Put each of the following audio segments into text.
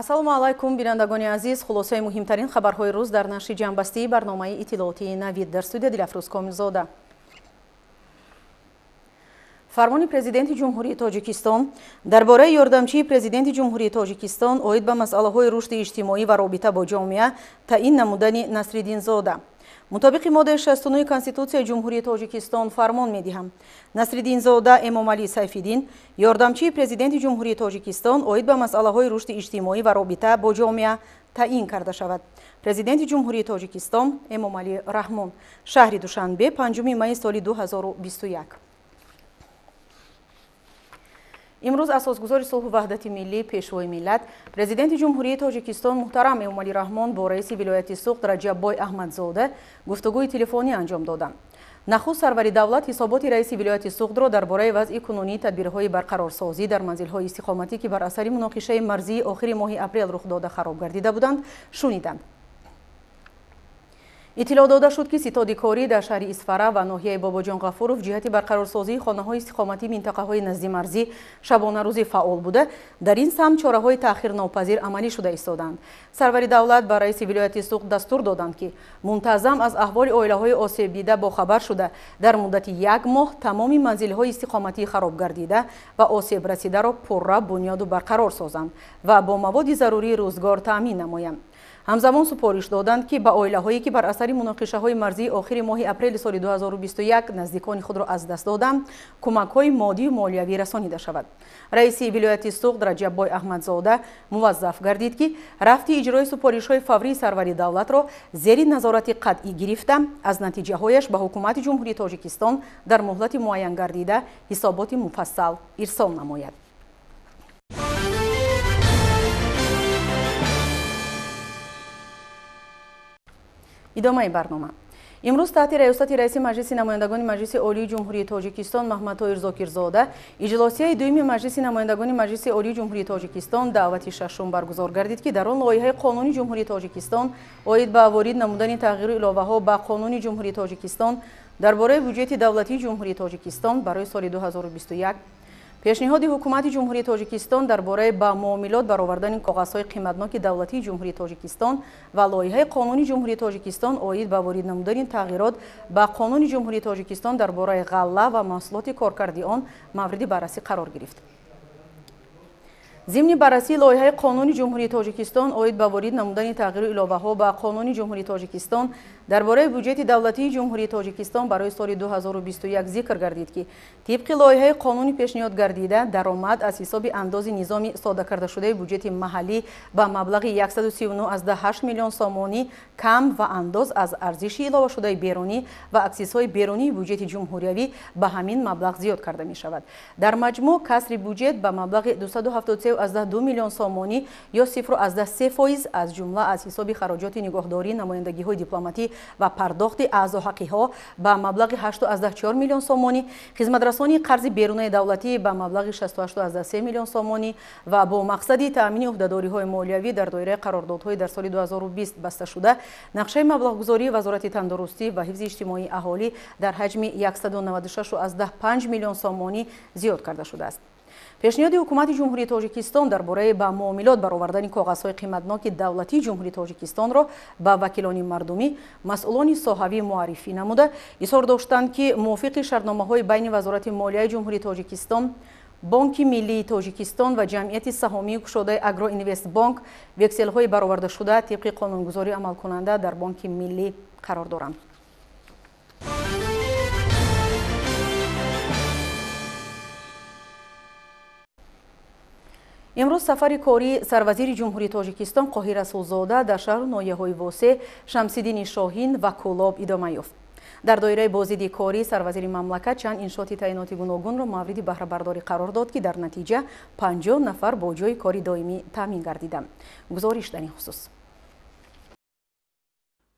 Ассалому алайкум, бинандагони азиз. Хулосаи муҳимтарин хабарҳои рӯз дар нашри ҷамъбастии барномаи иттилоотии Навид. Дар студия Дилафрӯз Комилзода. Фармони Президенти Ҷумҳурии Тоҷикистон дар бораи ёрдамчии Президенти Ҷумҳурии Тоҷикистон оид ба масъалаҳои рушди иҷтимоӣ ва робита бо ҷомеа таъин намудани Насриддинзода. Мутобиқи моддаи 69 Конститутсияи Ҷумҳурии Тоҷикистон фармон медиҳам. Насриддинзода Эмомалӣ Сайфиддин, ёрдамчии Президенти Ҷумҳурии Тоҷикистон оид ба масъалаҳои рушди иҷтимоӣ ва робита бо ҷомеа таъин карда шавад. Президенти Ҷумҳурии Тоҷикистон Эмомалӣ Раҳмон. Шаҳри Душанбе, 5 майи соли 2021. Имрӯз асосгузори сулҳу ваҳдати миллӣ, пешвои миллат, Президенти Ҷумҳурии Тоҷикистон муҳтарам Эмомалӣ Раҳмон бо раиси вилояти Суғд Раҷаббой Аҳмадзода гуфтугӯи телефонӣ анҷом доданд. Нахуст сарвари давлат ҳисоботи раиси вилояти Суғдро дар бораи вазъи кунунии тадбирҳои барқарорсозӣ дар манзилҳои истиқоматӣ, ки бар асари муноқишаи марзии охири моҳи апрел рух дода хароб гардида буданд, шуниданд. Иттилоъ дода шуд, ки ситоди корӣ дар шаҳри Исфара ва ноҳияи Бобоҷон Ғафуров ҷиҳати барқарорсозии хонаҳои истиқоматии минтақаҳои наздимарзӣ шабонарӯзӣ фаъол буда, дар ин самт чораҳои таъхирнопазир амалӣ шуда истоданд. Сарвари давлат ба раиси вилояти Суғд дастур доданд, ки мунтазам аз аҳволи оилаҳои осебдида бохабар шуда, дар муддати як моҳ тамоми манзилҳои истиқоматии хароб гардида ва осеб расидаро пурра бунёду барқарор созанд ва бо маводи зарурии рӯзгор таъмин намоянд. Ҳамзамон супориш доданд, ки ба оилаҳое, ки бар асари муноқишаҳои марзии охири моҳи апрели соли 2021 наздикони худро аз даст доданд, кӯмакҳои моддию молиявӣ расонида шавад. Раиси вилояти Суғд Раҷаббой Аҳмадзода муваззаф гардид, ки рафти иҷрои супоришҳои фаврии сарвари давлатро зери назорати қатъӣ гирифта, аз натиҷаҳояш ба ҳукумати Ҷумҳурии Тоҷикистон дар муҳлати муайян гардида ҳисоботи муфассал ирсол намояд. Идомаи барнома. Имрӯз таҳти раёсати раиси Маҷлиси намояндагони Маҷлиси Олии Ҷумҳурии Тоҷикистон Маҳмадтоир Зокирзода иҷлосияи дуюми Маҷлиси намояндагони Маҷлиси Олии Ҷумҳурии Тоҷикистон даъвати шашум баргузор гардид, ки дар он лоиҳаи Қонуни Ҷумҳурии Тоҷикистон оид ба ворид намудани тағйиру иловаҳо ба Қонуни Ҷумҳурии Тоҷикистон дар бораи буҷети давлатии Ҷумҳурии Тоҷикистон барои соли 2021, пешниҳоди Ҳукумати Ҷумҳурии Тоҷикистон дар бораи ба муомилот баровардани коғазҳои қиматноки давлатии Ҷумҳурии Тоҷикистон ва лоиҳаи Қонуни Ҷумҳурии Тоҷикистон оид ба ворид намудани тағйирот ба Қонуни Ҷумҳурии Тоҷикистон дар бораи ғалла ва маҳсулоти коркарди он мавриди баррасӣ қарор гирифт. Зимни баррасии лоиҳаи Қонуни Ҷумҳурии Тоҷикистон оид ба ворид намудани тағйиру иловаҳо ба Қонуни Ҷумҳурии Тоҷикистон дар бораи буҷети давлатии Ҷумҳурии Тоҷикистон барои соли 2021 зикр гардид, ки тибқи лоиҳаи қонуни пешниҳод гардида даромад аз ҳисоби андози низоми сода кардашудаи буҷети маҳаллӣ ба маблағи 139,8 миллион сомонӣ кам ва андоз аз арзиши иловашудаи берунӣ ва аксизҳои берунии буҷети ҷумҳуриявӣ ба ҳамин маблағ зиёд карда мешавад. Дар маҷмӯъ касри буҷет ба маблағи 273,2 миллион сомонӣ ё 0,3% аз ҷумла аз ҳисоби хароҷоти нигоҳдории намояндагиҳои дипломатӣ ва пардохти аъзоҳақиҳо ба маблағи 8,4 миллион сомонӣ, хизматрасонии қарзи берунаи давлатӣ ба маблағи 68,3 миллион сомонӣ ва бо мақсади таъмини ӯҳдадориҳои молиявӣ дар доираи қарордодҳои дар соли 2020 басташуда нақшаи маблағгузории Вазорати тандурустӣ ва ҳифзи иҷтимоии аҳолӣ дар ҳаҷми 196,5 миллион сомонӣ зиёд карда шудааст. Пешниҳоди Ҳукумати Ҷумҳурии Тоҷикистон дар бораи ба муомилот баровардани коғазҳои қиматноки давлатии Ҷумҳурии Тоҷикистонро ба вакилони мардумӣ, масъулони соҳавӣ муаррифӣ намуда, изҳор доштанд, ки мувофиқи шартномаҳои байни Вазорати молияи Ҷумҳурии Тоҷикистон, Бонки миллии Тоҷикистон ва ҷамъияти саҳомии кушодаи Агроинвестбонк векселҳои баровардашуда тибқи қонунгузорӣ амалкунанда дар Бонки миллӣ қарор доранд. Имрӯз сафари кории сарвазири Ҷумҳурии Тоҷикистон Қоҳир Расулзода дар шаҳру ноҳияҳои Восеъ, Шамсиддини Шоҳин ва Кӯлоб идома ёфт. Дар доираи боздиди корӣ сарвазири мамлакат чанд иншооти таъиноти гуногунро мавриди баҳрабардорӣ қарор дод, ки дар натиҷа 50 нафар бо ҷойи кори доимӣ таъмин гардиданд. Гузориш дар ин хусус.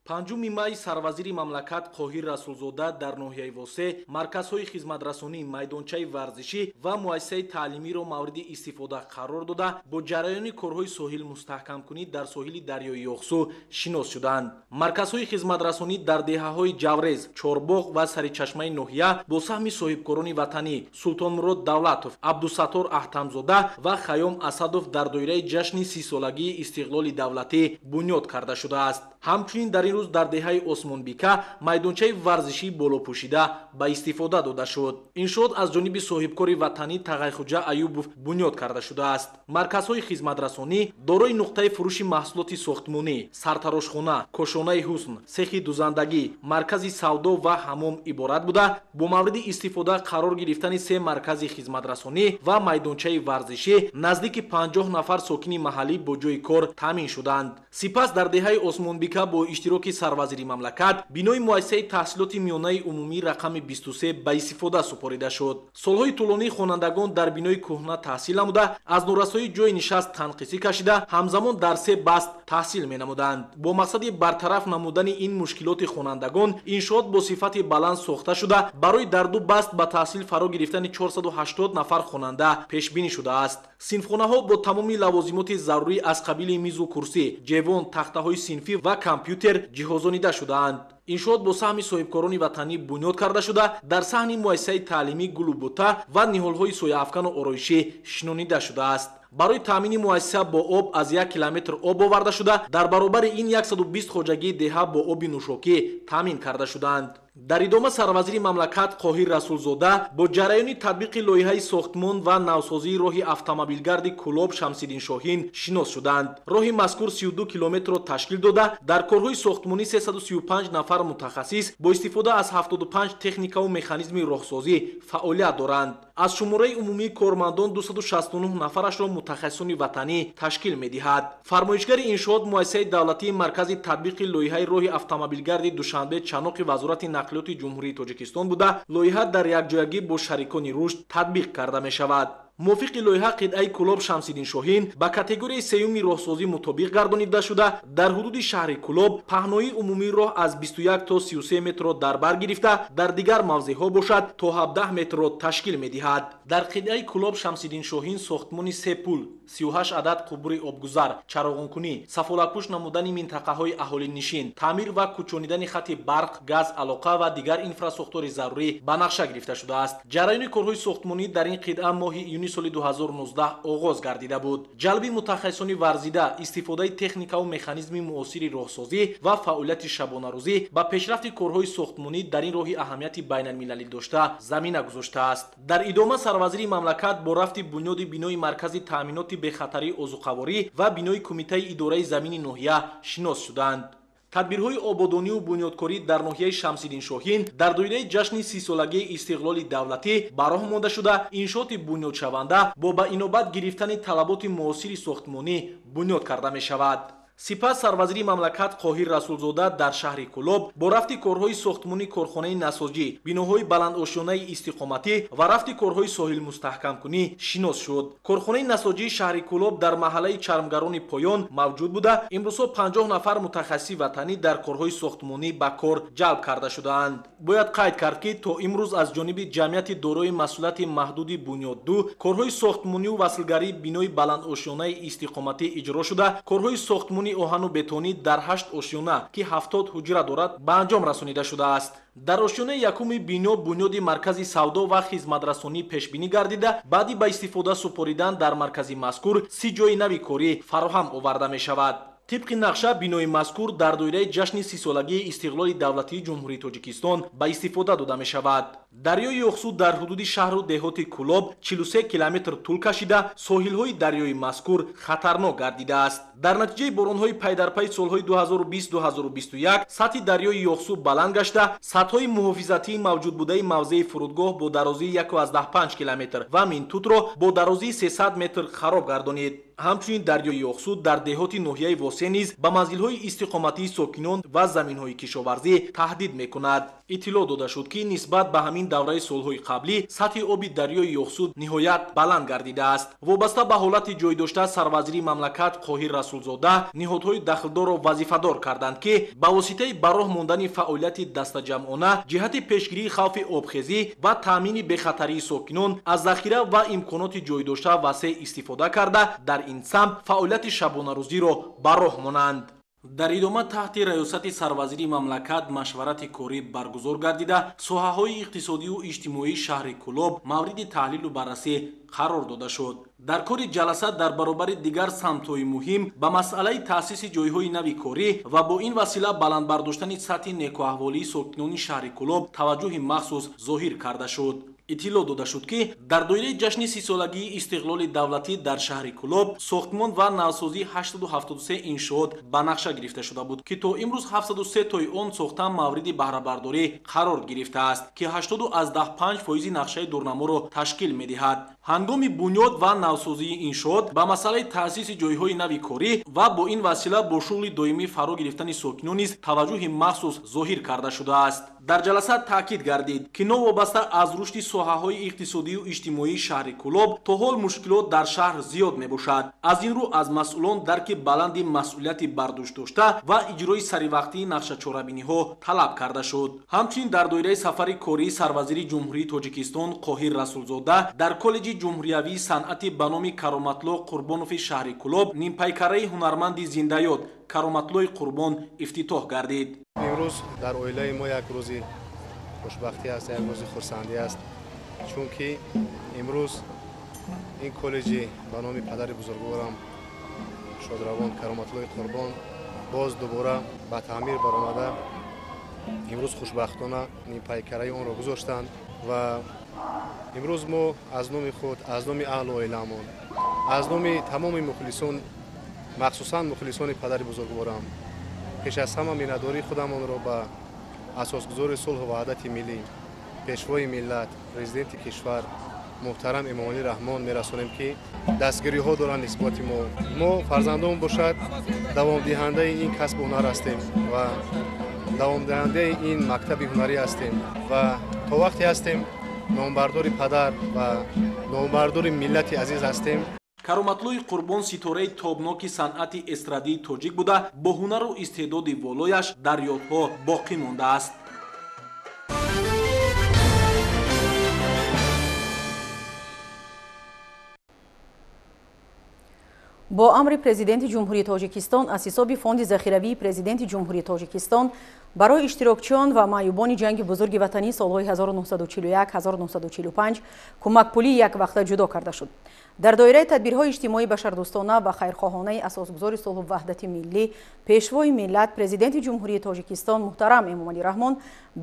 5 май сарвазири мамлакат Қоҳир Расулзода дар ноҳияи Восе марказҳои хизматрасонӣ, майдончаи варзишӣ ва муассисаи таълимиро мавриди истифода қарор дода, бо ҷараёни корҳои соҳил мустаҳкамкунӣ дар соҳили дарёи Ёхсу шинос шуданд. Марказҳои хизматрасонӣ дар деҳаҳои Ҷаврез, Чорбоғ ва Саричашмаи ноҳия бо саҳми соҳибкорони ватанӣ Султонмурод Давлатов, Абдусаттор Аҳтамзода ва Хайём Асадов дар доираи ҷашни 30-солагии истиқлоли давлатӣ бунёд карда шудааст. Ҳамчунин дар ин рӯз дар деҳаи Осмонбика майдончаи варзишии болопӯшида ба истифода дода шуд. Иншоот аз ҷониби соҳибкори ватанӣ Тағайхуҷа Аюбов бунёд карда шудааст. Марказҳои хизматрасонӣ дорои нуқтаи фурӯши маҳсулоти сохтмонӣ, сартарошхона, кошонаи ҳусн, сехи дузандагӣ, маркази савдо ва ҳамом иборат буда, бо мавриди истифода қарор гирифтани 3 маркази хизматрасонӣ ва майдончаи варзишӣ наздики 50 нафар сокини маҳаллӣ бо ҷойи кор таъмин шуданд. Сипас дар деҳаи Осмонбика бо иштироки сарвазири мамлакат бинои муассисаи таҳсилоти миёнаи умумӣ рақами 23 ба истифода супорида шуд. Солҳои тӯлонӣ хонандагон дар бинои кӯҳна таҳсил намуда, аз норасоии ҷойи нишаст танқисӣ кашида, ҳамзамон дар 3 баст таҳсил менамуданд. Бо мақсади бартараф намудани ин мушкилоти хонандагон иншоот бо сифати баланд сохта шуда, барои дар 2 баст ба таҳсил фаро гирифтани 480 нафар хонанда пешбинӣ шудааст. Синфхонаҳо бо тамоми лавозимоти зарурӣ аз қабили мизу курсӣ, ҷевон, тахтаҳои синфӣ ва компютер ҷиҳозонида шудаанд. Иншоот бо саҳми соҳибкорони ватанӣ бунёд карда шуда, дар саҳни муассисаи таълимӣ гулу бута ва ниҳолҳои сояафкану ороишӣ шинонида шудааст. Барои таъмини муассиса бо об аз 1 километр об оварда шуда, дар баробари ин 120 хоҷагии деҳа бо оби нӯшокӣ таъмин карда шудаанд. Дар идома сарвазири мамлакат Қоҳир Расулзода бо ҷараёни татбиқи лоиҳаи сохтмон ва навсозии роҳи автомобилгарди Кӯлоб Шамсиддин Шоҳин шинос шуданд. Роҳи мазкур 32 километрро ташкил дода, дар корҳои сохтмонӣ 335 нафар мутахассис бо истифода аз 75 техникаву механизми роҳсозӣ фаъолият доранд. Аз шумораи умумии кормандон 269 нафарашро мутахассисони ватанӣ ташкил медиҳад. Фармоишгари иншоот муассисаи давлатии маркази татбиқи лоиҳаи роҳи автомобилгарди Душанбе Чаноқи Вазорати нақлиёти Ҷумҳурии Тоҷикистон буда, лоиҳа дар якҷоягӣ бо шарикони рушд татбиқ карда мешавад. Мувофиқи лоиҳа қитъаи Кӯлоб Шамсиддин Шоҳин ба категорияи сеюми роҳсозӣ мутобиқ гардонида шуда, дар ҳудуди шаҳри Кӯлоб паҳноии умумии роҳ аз 21 то 33 метрро дар бар гирифта, дар дигар мавзеъҳо бошад то 17 метрро ташкил медиҳад. Дар қитъаи Кӯлоб Шамсиддин Шоҳин сохтмони 3 пул, 38 адад қубури обгузар, чароғонкунӣ, сафолатпӯш намудани минтақаҳои аҳолинишин, таъмир ва кӯчонидани хати барқ, газ, алоқа ва дигар инфрасохтори зарурӣ ба нақша гирифта шудааст. Ҷараёни корҳои сохтмонӣ дар ин қитъа моҳи июни соли 2019 оғоз гардида буд. Ҷалби мутахассисони варзида, истифодаи техникаву механизми муосири роҳсозӣ ва фаъолияти шабонарӯзӣ ба пешрафти корҳои сохтмонӣ дар ин роҳи аҳамияти байналмилалӣ дошта замина гузоштааст. Дар идома сарвазири мамлакат бо рафти бунёди бинои маркази таъминоти бехатарии озуқаворӣ ва бинои кумитаи идораи замини ноҳия шинос шуданд. Тадбирҳои ободонию бунёдкорӣ дар ноҳияи Шамсиддин Шоҳин дар доираи ҷашни 30-солагии истиқлоли давлатӣ ба роҳ монда шуда, иншооти бунёдшаванда бо ба инобат гирифтани талаботи муосири сохтмонӣ бунёд карда мешавад. Сипас сарвазири мамлакат Қоҳир Расулзода дар шаҳри Кӯлоб бо рафти корҳои сохтмонии корхонаи насоҷӣ, биноҳои баландошёнаи истиқоматӣ ва рафти корҳои соҳилмустаҳкамкунӣ шинос шуд. Корхонаи насоҷии шаҳри Кӯлоб дар маҳаллаи Чармгарони Поён мавҷуд буда, имрӯзҳо 50 нафар мутахассиси ватанӣ дар корҳои сохтмонӣ ба кор ҷалб карда шудаанд. Бояд қайд кард, ки то имрӯз аз ҷониби ҷамъияти дорои масъулияти маҳдуди Бунёд 2 корҳои сохтмонию васлгарии бинои баландошёнаи истиқоматӣ иҷро шуда, корҳои сохтмонӣ оҳану бетонӣ дар 8 ошёна, ки 70 ҳуҷра дорад, ба анҷом расонида шудааст. Дар ошёнаи якуми бино бунёди маркази савдо ва хизматрасонӣ пешбинӣ гардида, баъди ба истифода супоридан дар маркази мазкур 30 ҷойи нави корӣ фароҳам оварда мешавад. Тибқи нақша бинои мазкур дар доираи ҷашни 30-солагии истиқлоли давлатии Ҷумҳурии Тоҷикистон ба истифода дода мешавад. Дарёи Ёхсу дар ҳудуди шаҳру деҳоти Кӯлоб 43 километр тӯл кашида, соҳилҳои дарёи мазкур хатарнок гардидааст. Дар натиҷаи боронҳои пайдарпайи солҳои 2020-2021 сатҳи дарёи Ёхсу баланд гашта, сатҳҳои муҳофизатии мавҷудбудаи мавзеи фурудгоҳ бо дарозии 1,5 километр ва Минтутро бо дарозии 300 метр хароб гардонид. Ҳамчунин дарёи Ёхсу дар деҳоти ноҳияи Восе низ ба манзилҳои истиқоматии сокинон ва заминҳои кишоварзӣ таҳдид мекунад. Иттилоъ дода шуд, ки нисбат ба ҳамин давраи солҳои қаблӣ сатҳи оби дарёи Ёхсуд ниҳоят баланд гардидааст. Вобаста ба ҳолати ҷой дошта сарвазири мамлакат Қоҳир Расулзода ниҳодҳои дахлдорро вазифадор карданд, ки ба воситаи ба роҳ мондани фаъолияти дастаҷамъона ҷиҳати пешгирии хавфи обхезӣ ва таъмини бехатарии сокинон аз захира ва имконоти ҷойдошта васеъ истифода карда, дар ин самт фаъолияти шабонарӯзиро ба роҳ монанд. Дар идома таҳти раёсати сарвазири мамлакат машварати корӣ баргузор гардида, соҳаҳои иқтисодию иҷтимоии шаҳри Кӯлоб мавриди таҳлилу баррасӣ қарор дода шуд. Дар кори ҷаласа дар баробари дигар самтҳои муҳим ба масъалаи таъсиси ҷойҳои нави корӣ ва бо ин васила баланд бардоштани сатҳи некӯаҳволии сокинони шаҳри Кӯлоб таваҷҷӯҳи махсус зоҳир карда шуд. Иттилоъ дода шуд, ки дар доираи ҷашни 30-солагии истиқлоли давлатӣ дар шаҳри Кӯлоб сохтмон ва навсозии 873 иншоот ба нақша гирифта шуда буд, ки то имрӯз 703 тои он сохта мавриди баҳрабардорӣ қарор гирифтааст, ки 80,5% нақшаи дурнаморо ташкил медиҳад. Ҳангоми бунёд ва навсозии иншоот ба масъалаи таъсиси ҷойҳои нави корӣ ва бо ин васила бо шуғли доимӣ фаро гирифтани сокинон низ таваҷҷӯҳи махсус зоҳир карда шудааст. Дар ҷаласа таъкид гардид, ки новобаста аз рушди соҳаҳои иқтисодию иҷтимоии шаҳри Кӯлоб то ҳол мушкилот дар шаҳр зиёд мебошад. Аз ин рӯ аз масъулон дарки баланди масъулияти бардӯш дошта ва иҷрои саривақтии нақшачорабиниҳо талаб карда шуд. Ҳамчунин дар доираи сафари кории сарвазири Ҷумҳурии Тоҷикистон Қоҳир Расулзода дар коллеҷи ҷумҳуриявии санъати ба номи Кароматло Қурбонови шаҳри Кӯлоб нимпайкараи ҳунарманди зиндаёд Кароматлои Қурбон ифтитоҳ гардид. Имрӯз дар оилаи мо як рӯзи хушбахтӣ аст, як рӯзи хурсандӣ аст, чунки имрӯз ин коллеҷи ба номи падари бузургворам шодравон Кароматлои Қурбон боз дубора ба таъмир баромада, имрӯз хушбахтона нимпайкараи онро гузоштанд ва имрӯз мо аз номи худ, аз номи аҳлу оиламон, аз номи тамоми мухлисон, махсусан мухлисони падари бузургворам, пеш аз ҳама миннатдории худамонро ба асосгузори сулҳу ваҳдати миллӣ, пешвои миллат, президенти кишвар муҳтарам Эмомалӣ Раҳмон мерасонем, ки дастгириҳо доранд нисбати мо. Мо фарзандон бошад давомдиҳандаи ин касбу ҳунар ҳастем ва давомдиҳандаи ин мактаби ҳунарӣ ҳастем ва то вақте ҳастем номбардори падар ва номбардори миллати азиз ҳастем. Кароматлои Қурбон ситораи тобноки санъати эстрадии тоҷик буда, бо ҳунару истеъдоди волояш дар ёдҳо боқӣ мондааст. Бо амри Президенти Ҷумҳурии Тоҷикистон аз ҳисоби Фонди захиравии Президенти Ҷумҳурии Тоҷикистон барои иштирокчиён ва маъюбони ҷанги бузурги ватанӣ солҳои 1941-1945 кӯмакпулии яквақта ҷудо карда шуд. Дар доираи тадбирҳои иҷтимоии башардӯстона ва хайрхоҳонаи асосгузори сулҳу ваҳдати миллӣ, пешвои миллат, Президенти Ҷумҳурии Тоҷикистон муҳтарам Эмомалӣ Раҳмон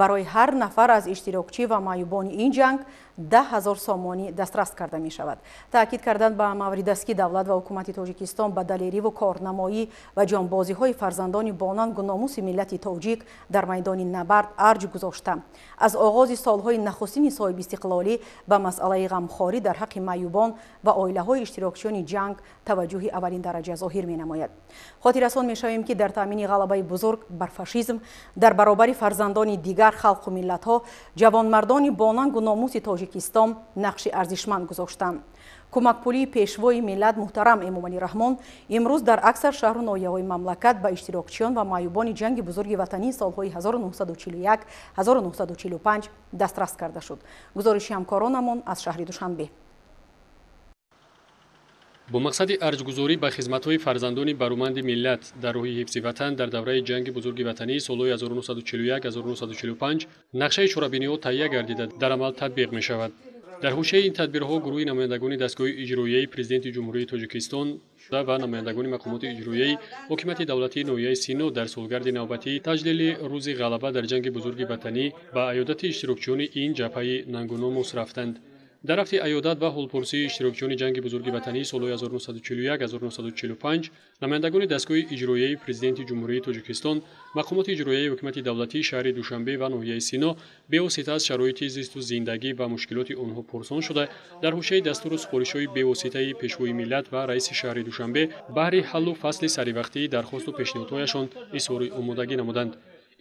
барои ҳар нафар аз иштирокчӣ ва маъюбони ин ҷанг 10 000 сомонӣ дастрас карда мешавад. Таъкид кардан ба маврид аст, ки давлат ва ҳукумати Тоҷикистон ба далериву корнамоӣ ва ҷонбозиҳои фарзандони бонангу номуси миллати тоҷик дар майдони набард арҷ гузошта, аз оғози солҳои нахустини соҳибистиқлолӣ ба масъалаи ғамхорӣ дар ҳаққи маъюбон ва оилаҳои иштирокчиёни ҷанг таваҷҷӯҳи аввалин дараҷа зоҳир менамояд. Хотиррасон мешавем, ки дар таъмини ғалабаи бузург бар фашизм дар баробари фарзандони дигар халқу миллатҳо ҷавонмардони бонангу номуси Тоҷикистон нақши арзишманд гузоштанд. Кӯмакпулии пешвои миллат муҳтарам Эмомалӣ Раҳмон имрӯз дар аксар шаҳру ноҳияҳои мамлакат ба иштирокчиён ва маъюбони ҷанги бузурги ватанӣ солҳои 1941-1945 дастрас карда шуд. Гузориши ҳамкоронамон аз шаҳри Душанбе. Бо мақсади арҷгузорӣ ба хизматҳои фарзандони бароманди миллат дар роҳи ҳифзи ватан дар давраи ҷанги бузурги ватанӣ солҳои 1941-1945 нақшаи чорабиниҳо таҳия гардида, дар амал татбиқ мешавад. Дар ҳошияи ин тадбирҳо гурӯҳи намояндагони дастгоҳи иҷроияи Президенти Ҷумҳурии Тоҷикистон ва намояндагони мақомоти иҷроияи ҳокимияти давлатии ноҳияи Сино дар солгарди навбатии таҷлили Рӯзи ғалаба дар ҷанги бузурги ватанӣ ба аёдати иштирокчиёни ин ҷабҳаи нангуномус рафтанд. Дар рафти аёдат ва ҳолпурсии иштирокчиёни ҷанги бузурги ватании солҳои 1941-1945 намояндагони дастгоҳи иҷроияи Президенти Ҷумҳурии Тоҷикистон, мақомоти иҷроияи ҳукумати давлатии шаҳри Душанбе ва ноҳияи Сино бевосита аз шароити зисту зиндагӣ ва мушкилоти онҳо пурсон шуда, дар ҳошияи дастуру супоришҳои бевоситаи Пешвои миллат ва раиси шаҳри Душанбе баҳри ҳаллу фасли саривақтии дархосту пешниҳодҳояшон изҳори омодагӣ намуданд.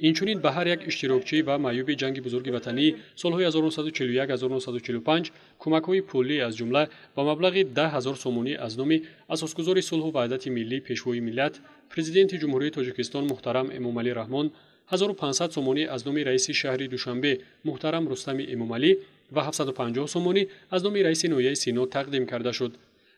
Инчунин ба ҳар як иштирокчӣ ва маъюби ҷанги бузурги ватанӣ солҳои 1941-1945 кӯмакҳои пулӣ аз ҷумла ба маблағи 10 000 сомонӣ аз номи асосгузори сулҳу ваҳдати миллӣ, пешвои миллат, президенти Ҷумҳурии Тоҷикистон муҳтарам Эмомалӣ Раҳмон, 1500 сомонӣ аз номи раиси шаҳри Душанбе муҳтарам Рустами Эмомалӣ ва 750 сомонӣ аз номи раиси ноҳияи Сино тақдим карда шуд.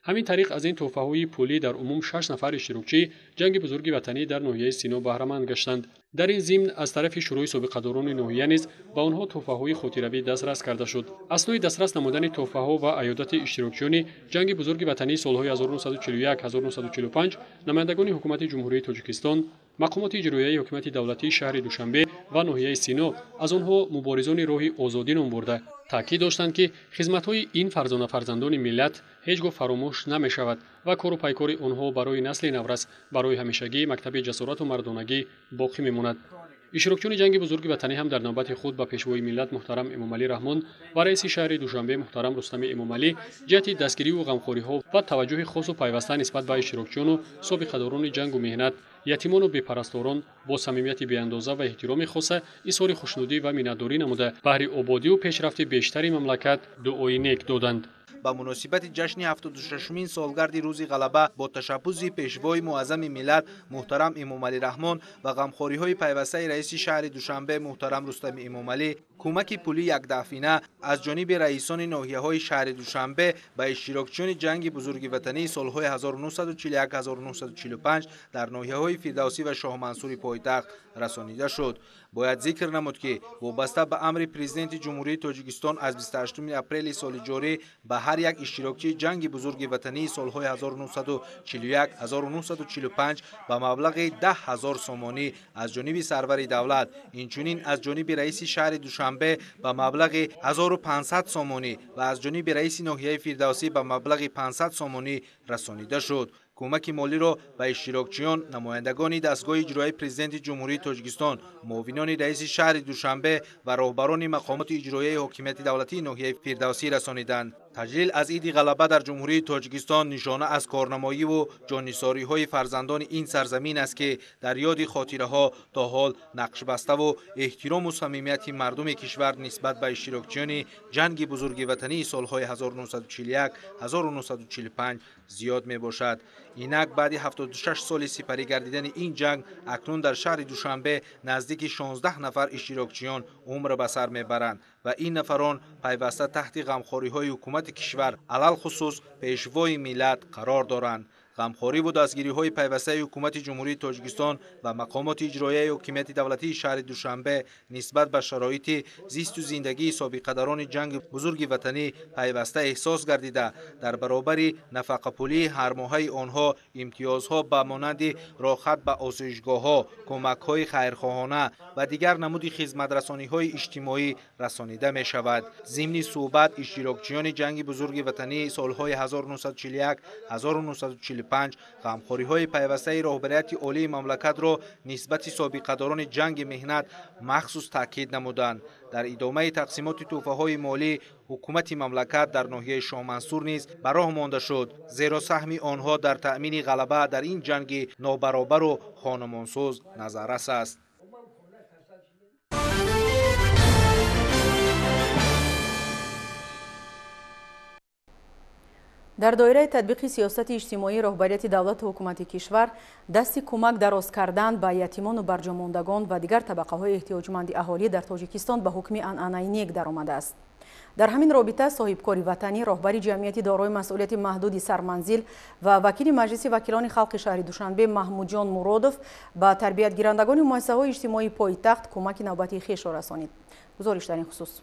Ҳамин тариқ аз ин тӯҳфаҳои пулӣ дар умум 6 нафар иштирокчии ҷанги бузурги ватанӣ дар ноҳияи Сино баҳраманд гаштанд. Дар ин зимн аз тарафи шӯрои собиқадорони ноҳия низ ба онҳо тӯҳфаҳои хотиравӣ дастрас карда шуд. Аснои дастрас намудани тӯҳфаҳо ва аёдати иштирокчиёни ҷанги бузурги ватании солҳои 1941-1945 намояндагони ҳукумати Ҷумҳурии Тоҷикистон, мақомоти иҷроияи ҳокимияти давлатии шаҳри Душанбе ва ноҳияи Сино аз онҳо муборизони роҳи озодӣ ном бурда, таъкид доштанд, ки хизматҳои ин фарзона-фарзандони миллат ҳеҷ гоҳ фаромӯш намешавад ва кору пайкори онҳо барои насли наврас барои ҳамешагӣ мактаби ҷасорату мардонагӣ боқӣ мемонад. Иштирокчиёни ҷанги бузурги ватанӣ ҳам дар навбати худ ба пешвои миллат муҳтарам Эмомалӣ Раҳмон ва раиси шаҳри Душанбе муҳтарам Рустами Эмомалӣ ҷиҳати дастгириву ғамхориҳо ва таваҷҷӯҳи хосу пайваста нисбат ба иштирокчиёну собиқадорони ҷангу меҳнат, ятимону бепарасторон бо самимияти беандоза ва эҳтироми хоса изҳори хушнудӣ ва миннатдорӣ намуда, баҳри ободиву пешрафти бештари мамлакат дуои нек доданд. Ба муносибати ҷашни 76-умин солгарди рӯзи ғалаба бо ташаббуси пешвои муаззами миллат муҳтарам Эмомалӣ Раҳмон ва ғамхориҳои пайвастаи раиси шаҳри Душанбе муҳтарам Рустами Эмомалӣ кӯмаки пулӣ якдафъина аз ҷониби раисони ноҳияҳои шаҳри Душанбе ба иштирокчиёни ҷанги бузурги ватании солҳои 1941-1945 дар ноҳияҳои Фирдавсӣ ва Шоҳмансури пойтахт расонида шуд. Бояд зикр намуд, ки вобаста ба амри президенти Ҷумҳурии Тоҷикистон аз 28 апрели соли ҷорӣ ба ҳар як иштирокчии ҷанги бузурги ватании солҳои 1941-1945 ба маблағи 10 000 сомонӣ аз ҷониби сарвари давлат, инчунин аз ҷониби раиси шаҳри Душанбе ба маблағи 1500 сомонӣ ва аз ҷониби раиси ноҳияи Фирдавсӣ ба маблағи 500 сомонӣ расонида шуд. Кӯмаки молиро ба иштирокчиён намояндагони дастгоҳи иҷроияи президенти Ҷумҳурии Тоҷикистон, муовинони раиси шаҳри Душанбе ва роҳбарони мақомоти иҷроияи ҳокимияти давлатии ноҳияи Фирдавсӣ расониданд. Таҷлил аз иди ғалаба дар Ҷумҳурии Тоҷикистон нишона аз корнамоиву ҷоннисориҳои фарзандони ин сарзамин аст, ки дар ёди хотираҳо то ҳол нақшбаставу эҳтирому самимияти мардуми кишвар нисбат ба иштирокчиёни ҷанги бузурги ватании солҳои 1941-1945 зиёд мебошад. Инак баъди 76 соли сипарӣ гардидани ин ҷанг акнун дар шаҳри Душанбе наздики 16 нафар иштирокчиён умр ба сар мебаранд ва ин нафарон пайваста таҳти ғамхориҳои ҳукумати кишвар, алалхусус пешвои миллат қарор доранд. Ғамхориву дастгириҳои пайвастаи ҳукумати Ҷумҳурии Тоҷикистон ва мақомоти иҷроияи ҳокимияти давлатии шаҳри Душанбе нисбат ба шароити зисту зиндагии собиқадарони ҷанги бузурги ватанӣ пайваста эҳсос гардида, дар баробари нафақапулии ҳармоҳаи онҳо имтиёзҳо ба монанди роҳат ба осоишгоҳҳо, кӯмакҳои хайрхоҳона ва дигар намуди хизматрасониҳои иҷтимоӣ расонида мешавад. Зимни суҳбат иштирокчиёни ҷанги бузурги ватанӣ солҳои 1941-1945 ғамхориҳои пайвастаи роҳбарияти олии мамлакатро нисбати собиқадорони ҷанги меҳнат махсус таъкид намуданд. Дар идомаи тақсимоти тӯҳфаҳои молӣ ҳукумати мамлакат дар ноҳияи Шоҳмансур низ ба роҳ монда шуд, зеро саҳми онҳо дар таъмини ғалаба дар ин ҷанги нобаробару хонумонсӯз назаррас аст. Дар доираи татбиқи сиёсати иҷтимоии роҳбарияти давлату ҳукумати кишвар дасти кӯмак дароз кардан ба ятимону барҷомондагон ва дигар табақаҳои эҳтиёҷманди аҳолӣ дар Тоҷикистон ба ҳукми анъанаи нек даромадааст. Дар ҳамин робита соҳибкори ватанӣ, роҳбари ҷамъияти дорои масъулияти маҳдуди сарманзил ва вакили Маҷлиси вакилони халқи шаҳри Душанбе Маҳмудҷон Муродов ба тарбиятгирандагони муассисаҳои иҷтимоии пойтахт кӯмаки навбатии хешро расонид. Гузориш дар ин хусус.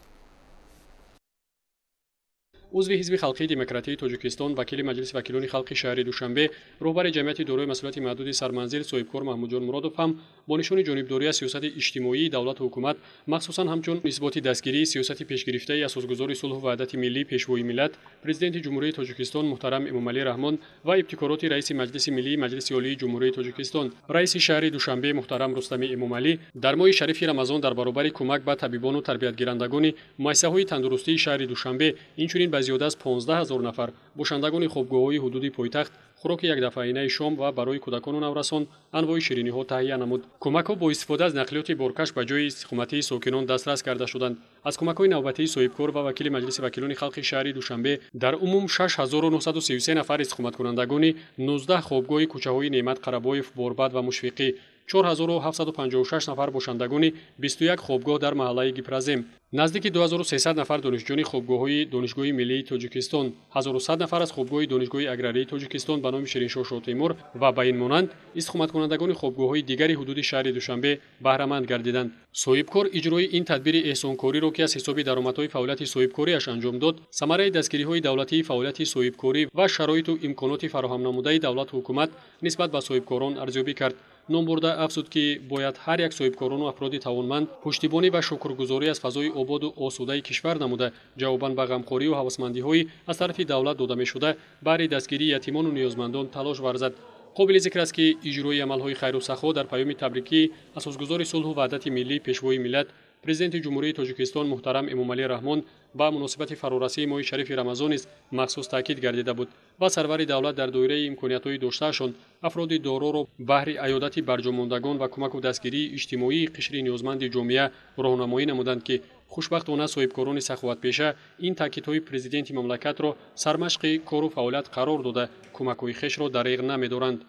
Узви Ҳизби халқии демократии Тоҷикистон, вакили Маҷлиси вакилони халқи шаҳри Душанбе, роҳбари ҷамъияти дорои масъулияти маҳдуди сарманзил соҳибкор Маҳмудҷон Муродов ҳам бо нишони ҷонибдорӣ аз сиёсати иҷтимоии давлату ҳукумат, махсусан ҳамчун исботи дастгирии сиёсати пешгирифтаи асосгузори сулҳу ваҳдати миллӣ, пешвои миллат, президенти Ҷумҳурии Тоҷикистон муҳтарам Эмомалӣ Раҳмон ва ибтикороти раиси Маҷлиси миллии Маҷлиси Олии Ҷумҳурии Тоҷикистон, раиси шаҳри Душанбе муҳтарам Рустами Эмомалӣ дар моҳи шарифи Рамазон дар баробари кӯмак ба табибону тарбиятгирандагони муассисаҳои тандурустии шаҳри Душанбе, инчунин ба зиёда аз 15 000 нафар бошандагони хобгоҳҳои ҳудуди пойтахт хӯроки якдафъаинаи шом ва барои кӯдакону наврасон анвои шириниҳо таҳия намуд. Кӯмакҳо бо истифода аз нақлиёти боркаш ба ҷои истиқоматии сокинон дастрас карда шуданд. Аз кӯмакҳои навбатии соҳибкор ва вакили Маҷлиси вакилони халқи шаҳри Душанбе дар умум 6933 нафар истиқоматкунандагони 19 хобгоҳи кӯчаҳои Неъмат Қарабоев, Борбад ва Мушфиқӣ, 4756 нафар бошандагони 21 хобгоҳ дар маҳаллаи Гипразем, наздики 2300 нафар донишҷӯёни хобгоҳҳои Донишгоҳи миллии Тоҷикистон, 1100 нафар аз хобгоҳи Донишгоҳи аграрии Тоҷикистон ба номи Шириншоҳ Шоҳтемур ва ба ин монанд истиқоматкунандагони хобгоҳҳои дигари ҳудуди шаҳри Душанбе баҳраманд гардиданд. Соҳибкор иҷрои ин тадбири эҳсонкориро, ки аз ҳисоби даромадҳои фаъолияти соҳибкориаш анҷом дод, самараи дастгириҳои давлатии фаъолияти соҳибкорӣ ва шароиту имконоти фароҳамнамудаи давлату ҳукумат нисбат ба соҳибкорон арзёбӣ кард. Номбурда афзуд, ки бояд ҳар як соҳибкорону афроди тавонманд пуштибонӣ ва шукргузорӣ аз фазои ободу осудаи кишвар намуда, ҷавобан ба ғамхорию ҳавасмандиҳои аз тарафи давлат дода мешуда баҳри дастгирии ятимону ниёзмандон талош варзад. Қобили зикр аст, ки иҷрои амалҳои хайру сахо дар паёми табрикии асосгузори сулҳу ваҳдати миллӣ, Пешвои миллат, Президенти Ҷумҳурии Тоҷикистон муҳтарам Эмомалӣ Раҳмон ба муносибати фарорасии моҳи шарифи Рамазон низ махсус таъкид гардида буд ва сарвари давлат дар доираи имкониятҳои доштаашон афроди дороро баҳри аёдати барҷомондагон ва кӯмаку дастгирии иҷтимоии қишри ниёзманди ҷомеа роҳнамоӣ намуданд, ки хушбахтона соҳибкорони саховатпеша ин таъкидҳои президенти мамлакатро сармашқи кору фаъолият қарор дода, кӯмакҳои хешро дариғ намедоранд.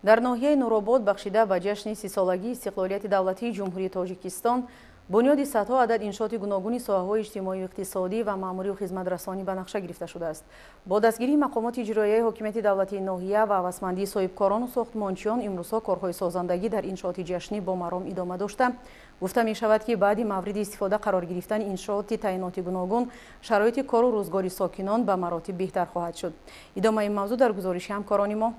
Дар ноҳияи Нуробод бахшида ба ҷашни 30-солагии истиқлолияти давлатии Ҷумҳурии Тоҷикистон бунёди садҳо адад иншооти гуногуни соҳаҳои иҷтимоию иқтисодӣ ва маъмурию хизматрасонӣ ба нақша гирифта шудааст. Бо дастгирии мақомоти иҷроияи ҳокимияти давлатии ноҳия ва ҳавасмандии соҳибкорону сохтмончиён имрӯзҳо корҳои созандагӣ дар иншооти ҷашнӣ бо маром идома дошта, гуфта мешавад, ки баъди мавриди истифода қарор гирифтани иншооти таъиноти гуногун шароити кору рӯзгори сокинон ба маротиб беҳтар хоҳад шуд. Идомаи мавзӯъ дар гузориши ҳамкорони мо.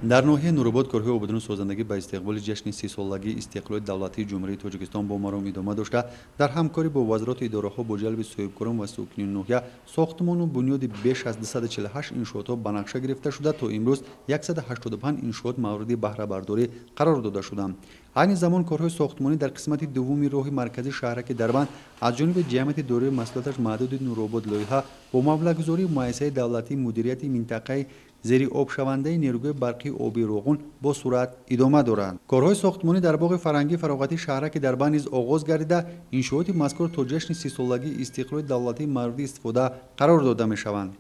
Дар ноҳияи Нуробод корҳои ободону созандагӣ ба истиқболи ҷашни 30-солагии истиқлоли давлатии Ҷумҳурии Тоҷикистон бо маром идома дошта, дар ҳамкорӣ бо вазорату идораҳо бо ҷалби соҳибкорон ва сокинони ноҳия сохтмону бунёди беш аз 248 иншоотҳо ба нақша гирифта шуда, то имрӯз 185 иншоот мавриди баҳрабардорӣ қарор дода шуданд. Айни замон корҳои сохтмонӣ дар қисмати дуввуми роҳи марказии шаҳраки Дарбанд аз ҷониби ҷамъияти дорои масъулияташ маҳдуди Нуробод лоиҳа бо маблағгузории муассисаи давлатии мудирияти минтақаи зери обшавандаи нерӯгоҳи барқии оби Роғун бо суръат идома доранд. Корҳои сохтмонӣ дар боғи фарҳангии фароғатии шаҳраки Дарбанд низ оғоз гардида, иншооти мазкур то ҷашни 30-солагии истиқлоли давлатии мавриди истифода қарор дода мешаванд.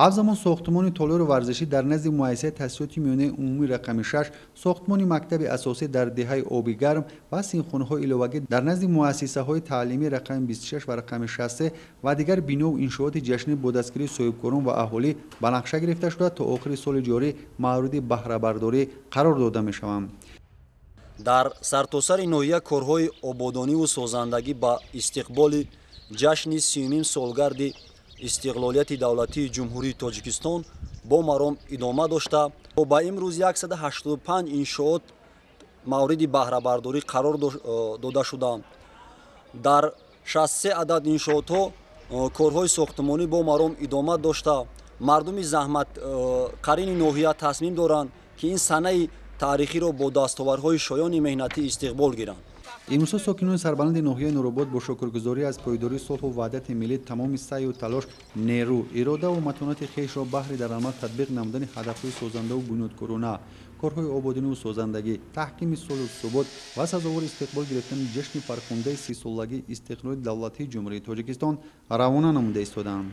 Ҳамзамон сохтмони толори варзишӣ дар назди муассисаи таҳсилоти миёнаи умумии рақами 6, сохтмони мактаби асосӣ дар деҳаи Оби Гарм ва синфхонаҳои иловагӣ дар назди муассисаҳои таълимии рақами 26 ва рақами 63 ва дигар бинову иншооти ҷашнӣ бо дастгирии соҳибкорон ва аҳолӣ ба нақша гирифта шуда, то охири соли ҷорӣ мавриди баҳрабардорӣ қарор дода мешаванд. Дар сартосари ноҳия корҳои ободониву созандагӣ ба истиқболи ҷашни 30-умин солгарди истиқлолияти давлатии Ҷумҳурии Тоҷикистон бо маром идома дошта, ба имрӯз 185 иншоот мавриди баҳрабардорӣ қарор дода шуданд. Дар 63 адад иншоотҳо корҳои сохтмонӣ бо маром идома дошта, мардуми заҳматқарини ноҳия тасмим доранд, ки ин санаи таърихиро бо дастовардҳои шоёни меҳнатӣ истиқбол гиранд. Имрӯзҳо сокинони сарбаланди ноҳияи Нуробод бо шукргузорӣ аз пойдории сулҳу ваҳдати миллӣ тамоми саъю талош, нерӯ, иродаву матонати хешро баҳри дар амал татбиқ намудани ҳадафҳои созандаву бунёдкорона, корҳои ободониву созандагӣ, таҳкими сулҳу субот ва сазовори истиқбол гирифтани ҷашни фархундаи 30-солагии истиқлоли давлатии Ҷумҳурии Тоҷикистон равона намуда истодаанд.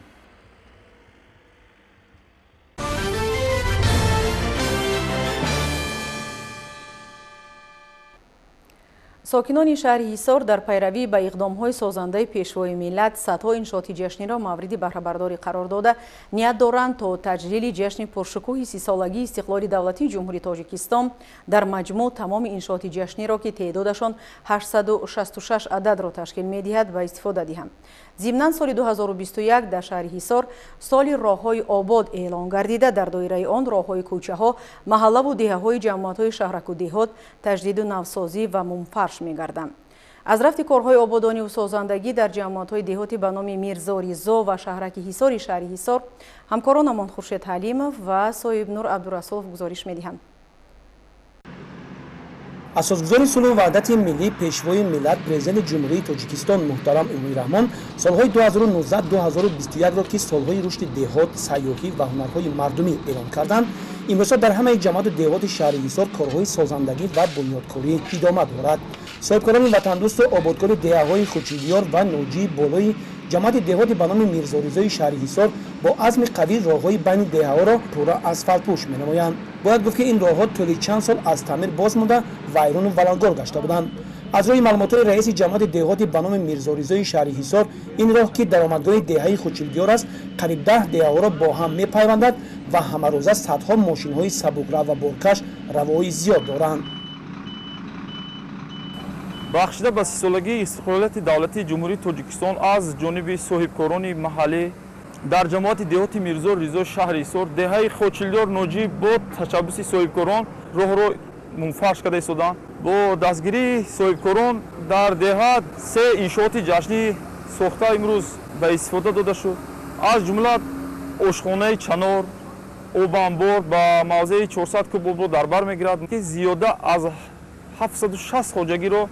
Сокинони шаҳри Ҳисор дар пайравӣ ба иқдомҳои созандаи Пешвои миллат садҳо иншооти ҷашниро мавриди баҳрабардорӣ қарор дода, ният доранд то таҷлили ҷашни пуршукӯҳи 30-солагии истиқлоли давлатии Ҷумҳурии Тоҷикистон дар маҷмӯъ тамоми иншооти ҷашниро, ки теъдодашон 866 ададро ташкил медиҳад, ба истифода диҳанд. Зимнан соли 2021 дар шаҳри Ҳисор соли роҳҳои обод эълон гардида, дар доираи он роҳҳои кӯчаҳо, маҳаллаву деҳаҳои ҷамоатҳои шаҳраку деҳот таҷдиду навсозӣ ва мумфарш мегарданд. Аз рафти корҳои ободониву созандагӣ дар ҷамоатҳои деҳоти ба номи Мирзо Ризо ва шаҳраки Ҳисори шаҳри Ҳисор ҳамкоронамон Хуршед Ҳалимов ва Соҳибнур Абдурасулов гузориш медиҳанд. Асосгузори сулҳу ваҳдати миллӣ, пешвои миллат, президенти Ҷумҳурии Тоҷикистон муҳтарам Эмомалӣ Раҳмон солҳои 2019-2021-ро, ки солҳои рушди деҳот, сайёҳӣ ва ҳунарҳои мардумӣ эълон карданд, имрӯза дар ҳамаи ҷамоату деҳоти шаҳри Ҳисор корҳои созандагӣ ва бунёдкорӣ идома дорад. Соҳибкорони ватандӯсту ободкори деҳаҳои Хучилдиёр ва Ноҷии болои ҷамоати деҳоти ба номи Мирзо Ризои шаҳри Ҳисор бо азми қавӣ роҳҳои байни деҳаҳоро пурра асфалтпӯш менамоянд. Бояд гуфт, ки ин роҳҳо тӯли чанд сол аз таъмир боз монда, вайрону валангор гашта буданд. Аз рӯи маълумотҳои раиси ҷамоати деҳоти ба номи Мирзо Ризои шаҳри Ҳисор, ин роҳ, ки даромадгоҳи деҳаи Хучилдиёр аст, қариб 10 деҳаҳоро бо ҳам мепайвандад ва ҳамарӯза садҳо мошинҳои сабукрав ва боркаш равои зиёд доранд. Бахшида ба сисолагии истиқлолияти давлатии Ҷумҳурии Тоҷикистон аз ҷониби соҳибкорони маҳаллӣ дар ҷамоати деҳоти Мирзо Ризо шаҳри Ҳисор деҳаи Хочилдиёр Ноҷӣ бо ташаббуси соҳибкорон роҳро мунфарш карда истоданд. Бо дастгирии соҳибкорон дар деҳа 3 иншооти ҷашнӣ сохта имрӯз ба истифода дода шуд. Аз ҷумла ошхонаи чанор, обанбор ба мавзеи 400 куб обро дар бар мегирад, ки зиёда аз 760 хоҷагиро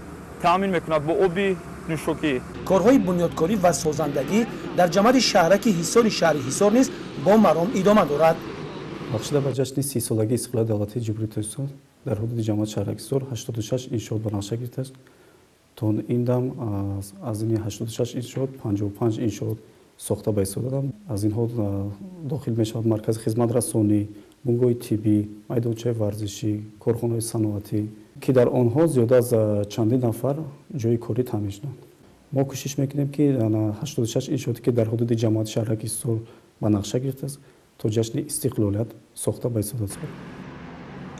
таъмин мекунад бо оби нӯшокӣ. Корҳои бунёдкорӣ ва созандагӣ дар ҷамоати шаҳраки Ҳисори шаҳри Ҳисор низ бо маром идома дорад. Бахшида ба ҷашни 30-солагии истиқлолияти давлатии Ҷумҳурии Тоҷикистон дар ҳудуди ҷамоати шаҳраки Ҳисор 86 иншоот ба нақша гирифтааст. То ин дам аз ин 86 иншоот 55 иншоот сохта ба истода доданд. Аз инҳо дохил мешавад маркази хизматрасонӣ, бунгоҳи тиббӣ, майдончаи варзишӣ, корхонаҳои саноатӣ, ки дар онҳо зиёда аз чандин нафар ҷойи корӣ таъмин шуданд. Мо кӯшиш мекунем, ки 86 иншооте, ки дар ҳудуди ҷамоати шаҳраки Ҳисор ба нақша гирифтааст, то ҷашни истиқлолият сохта ба истода шавад.